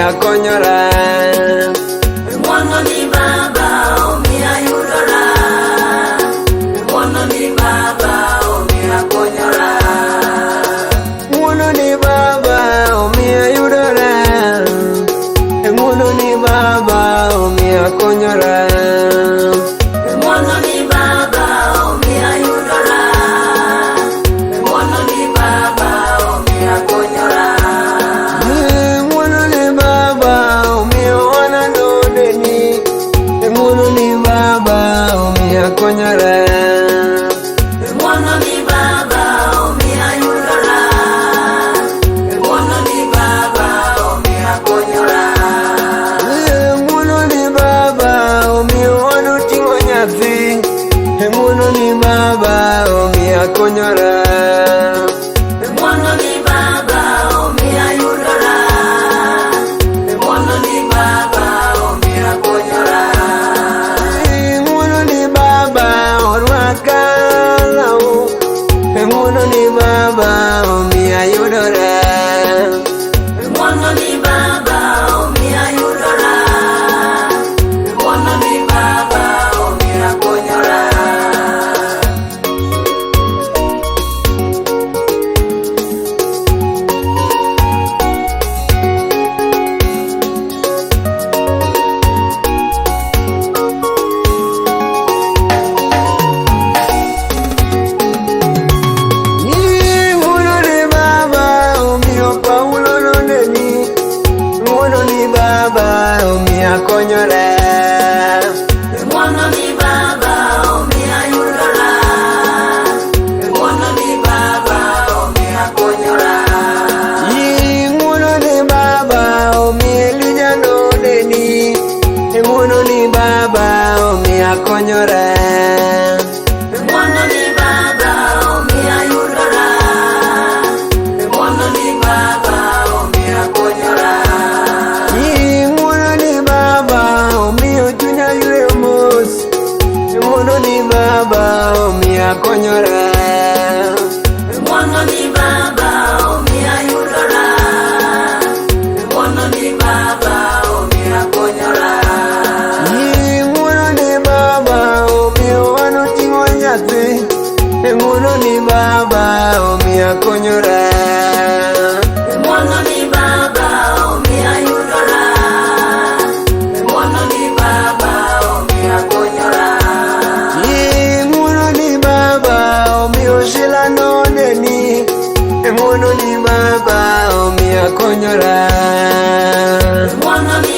omiyo akonyora. Ng'wono ni Baba omiyo ayudora. Ng'wono ni Baba omiyo akonyora. Ng'wono ni Baba omiyo ayudora. Ng'wono ni Baba omiyo akonyora. Ng'wono ni Baba omiyo ayudora. Ng'wono ni Baba omiyo akonyora. Ng'wono ni Baba omiyo an adondeni. Ng'wono ni Baba omiyo akonyora. Ng'wono ni Baba omiyo ayudora. Ng'wono ni Baba omiyo akonyora. Ng'wono ni Baba omiyo an oting'o nyathi. Ng'wono ni Baba omiyo akonyora. Ng'wono ni Baba omiyo ayudora. Ng'wono ni Baba omiyo akonyora. Ng'wono ni Baba orwaka law. Ng'wono ni Baba omiyo ayudora. Ng'wono ni Baba omiyo ayudora. Ng'wono ni Baba omiyo akonyora. Ng'wono ni Baba omiyo Paulo noneni. Ng'wono ni Baba omiyo akonyora. Ng'wono ni Baba omiyo ayudora. Ng'wono ni Baba omiyo akonyora. Ng'wono ni Baba omiyo Elija noneni. Ng'wono ni Baba omiyo akonyora. Ng'wono ni Baba omiyo ayudora. Ng'wono ni Baba omiyo akonyora. Ng'wono ni Baba omiyo chunya yweyo mos. Ng'wono ni Baba omiyo akonyora. Ng'wono ni Baba omiyo ayudora. Ng'wono ni Baba omiyo akonyora. Ng'wono ni Baba omiyo an oting'o nyathi. Ng'wono ni Baba omiyo akonyora. Ng'wono ni Baba omiyo ayudora. Ng'wono ni Baba omiyo akonyora. Ng'wono ni Baba omiyo Shila noneni. Ng'wono ni Baba omiyo akonyora. Ng'wono ni